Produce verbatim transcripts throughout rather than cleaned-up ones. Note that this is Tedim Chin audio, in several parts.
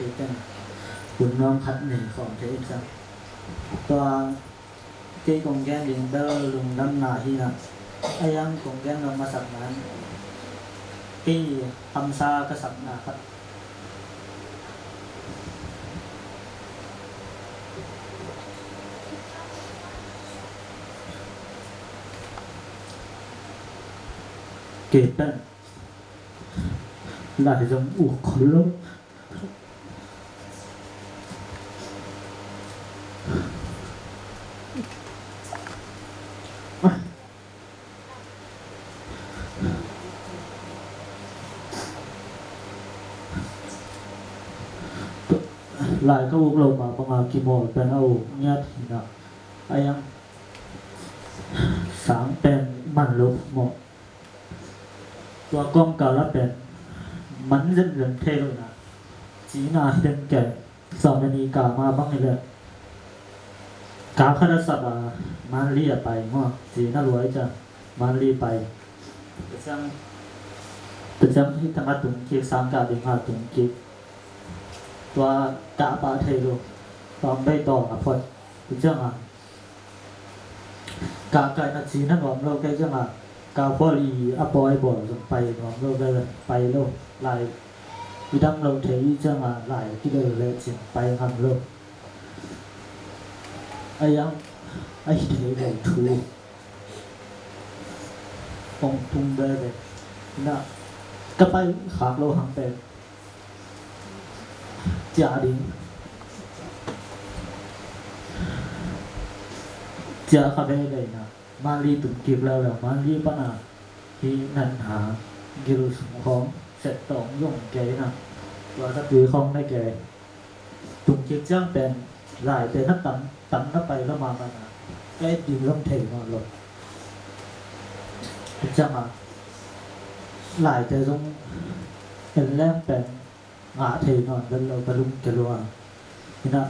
Kei pen hun nuam khat nei khawm thei ing sa. Tua kei kong gen ding bel lungdamna hi na. A hiang kong gen nuam masak nan kei hamsa ka sakna khat. Kei pen lai zong uk khol lo. Lai ka uk lo mah banga kimawl pen a uk ngiat hi na. A hiang sang pen man lo maw. Tua kawmkal a pen man zenzen thei lo na. Cina hi den kei. Sawm le ni ka ma bang hi leh ka khat a sap a manli a pai maw. Cina luai ca manli pai. Tua ciang, tua ciang hi tang a tung kik, sang ka ding a tung kik. Tua ka pah thei lo. Tua bei tawng a phot. Tua ciang a ka kaihna cina nuam lo kei ciang a, ka khual i a pawi bawl zong pai nuam lo kei, pai lo. Lai i dam lo thei i ciang a, lai kidel le cin pai ngam lo. A hiang a hi thei lo thu hong tung veve. Na ka pai khak lo hang pen cia ding. Cia kha veve na. Manli tung kik leuleu, manli pana hi nan ha gil sung khawng set tawng zong kei na. Tua sa tui khawng na kei. Tung kik ciang pen lai pen na tam, tam na pai lo mahmah na. Ka et ding zong thei nawn lo. Ciang a lai te zong en leng pen ngah thei nawn vet lo, ka lung kia lua. Hi na,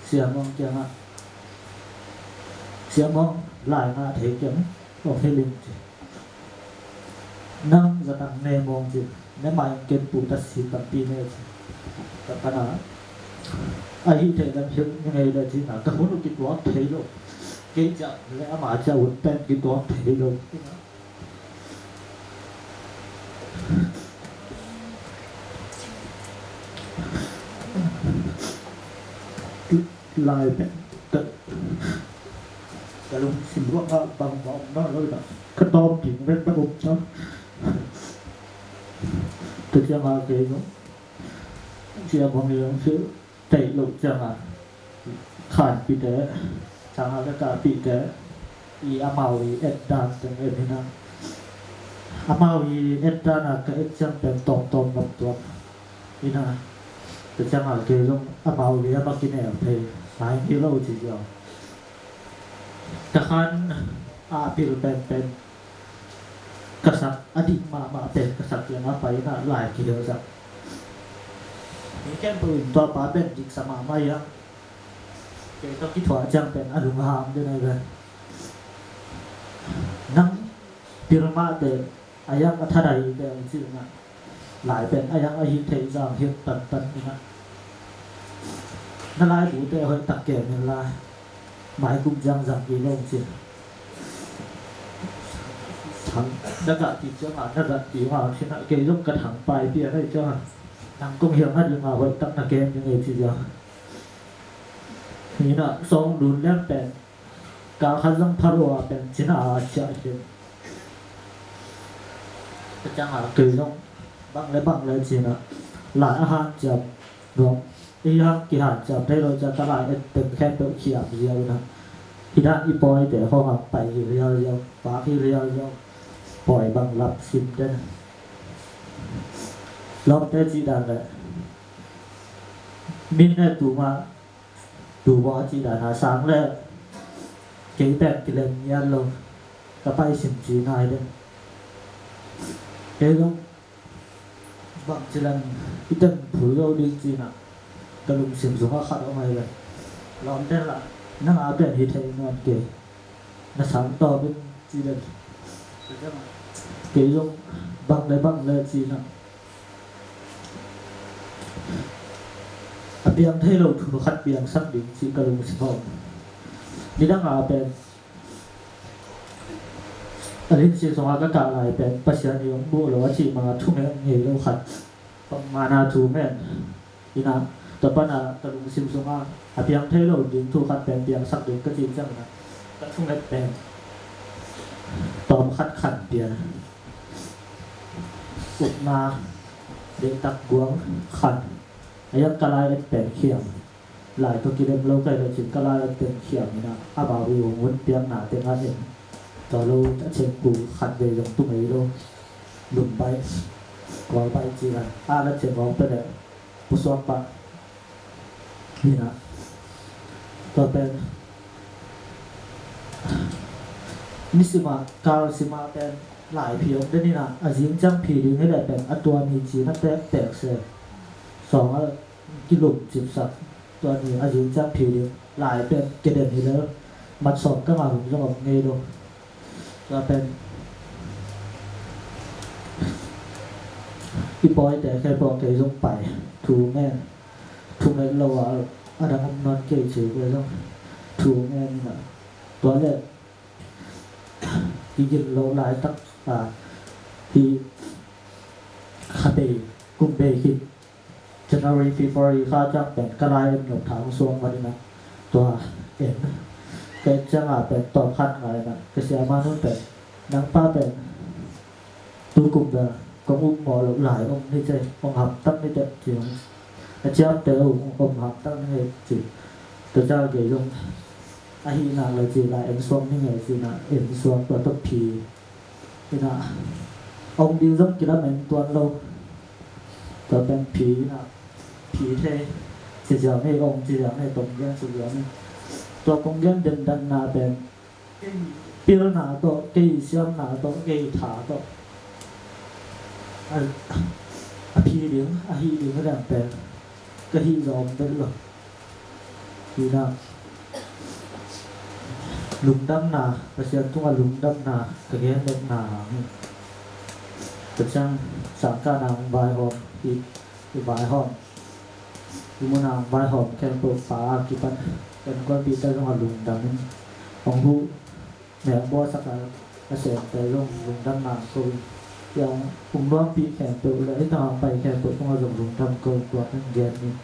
Sia Muang kiangah, Sia Muang, lai ngah thei keng, ong hi ling ci. Nang zatang ne mong ci, ne mai ken pu ta si tampi ne ci. Ka pana, a hi thei dan hiu ni ngei le ci na, ka hun uh kituak thei lo. Kei cia le ama cia hun pen kituak thei lo. Lai pen ka, ka lungsim ruangah bangmah om nawn lo ina, ka tawm ding ven bang om ta. Tua ciangah kei zong Sia Muang i zong si, theih loh ciangah khanpite, sangah ka kahpihte i amau i etdan teng em hi na. Amau i etdan a ka et ciang pen tawmtawm lam tuak hi na. Tua ciangah kei zong amau liam a kineu thei nai hi lo ci ziau. Ka khan a pil penpen ka sak, a dik mahmah pen ka sak ciangah pai na lai kihel zak. Mi khempeuh in tua pa pen diksa mahmah hi a, kei tawh kithuah ciang pen a lunghang den ai ve. Nang pil mah teh a hiang a thadah hi teh hong ci na. Lai pen a hiang a hi thei zang hiat tantan hi na. Na laibute hoih tak kem in lai. Maikum ziangzang kei lo ci. Thang, na gah ti ciangah, na gah ti ngah ci na, kei zong ka thang pai pian ai ciangah, nang kong hiang a dingah hoih tak na kem ding ei ci ziang. Hi na, sawng dun leng pen ka khat zong pha lua pen cina a ciah hi. Ka ciangah kei zong bang le bang le cina, lai a hanciam nuam. I hang kihanciam thei lo ciang ka lai et pen khempeuh khiam ziau ina. Hi dan i pawite khawng hang pai hi liauliau, pak hi liauliau. Pawi bang lap sim den. Lawmte cih dan le min le tuma, tubaw cih dan a sang le kei pen kilem ngiat lo. Ka pai sim ci nai den. Kei zong bang ci len i ten phu zo ding ci na, ka lungsim sungah khat om ai le. Lawm den la, nang a pen hi thei nuam kei. Na sang tawp in ci den. Kei zong bang le bang le ci na. A piang thei lo thu khat piangsak ding cih ka lungsim a om. Nidang a pen a limsi sungah ka kah lai pen Pasian i hong buh lo a cih mah a thunget ngei lo khat. Pangmana thu men. Ina, tua pana ka lungsim sungah a piang thei lo ding thu khat pen piangsak ding ka cih ciangin a ka thunget pen tawm khat khan pia. Ukna, deihtak guang khan. A yang ka lai et pen khiam. Lai tawh kidem lo kai lo cin ka lai et pen khiam ina. Amau i hong hun piakna tengah en. Tua lo a cengku khat vei zong tu ngei lo. Lumbai, Kualbai ci la. A la ceng hong pen eh. Pusuak pah. Ina. Tua pen nisima, kal sima pen lai phi om den ina. A zing ciang phi ding hi leh pen a tua ni ci na pek pek se. Sawng a kilum cipsak. Tua ni a zing ciang phi ding lai pen kiden hi leh mat sawm ka ngah hun zong om ngei lo. Tua pen i pawite khe pawh kei zong pai thu ngen. Thu ngen lo a, a dang om nawn kei ci kei zong thu ngen ina. Tua le kigin lo laitak a hi kha bei, kum bei khit January, February kha ciang pen ka lai en lo thang suang man ina. Tua en ka et ciang a pen tawm khat ngai ina ka siama nun pen nang pa pen tu kum bel kong um mawh lo lai om ni ce, kong hamtak ni ce ci hong a ciamte uh kong om hamtak ni ngei ci. Tua ciang kei zong a hi nak lo ci lai en suang ni ngei ci na en suang tua tawh phi. Ina, ong ding zong kilamen tuan lo. Tua pen phi ina, phi thei. Ci ziau nei ong, ci ziau nei tong gen, ci ziau nei. Tua kong gen dendanna pen kei pilna tawh, kei siamna tawh, kei tha tawh. A, a phi ding, a hi ding a dang pen ka hi zawm vet lo. Hi na, lungdamna, Pasian tungah lungdamna ka gen nopna hi. Pasian sangkahna hong vaihawm hi, i vaihawm. I munah hong vaihawm khempeuh pa a kipan kan kuanpihte zong a lungdam in hong huh. Mel bawlsak a, a semte zong lungdamna ko in. Yang hong nuampih khempeuh le hih tangah hong pai khempeuh tungah zong lungdam ko in tua kan gen in.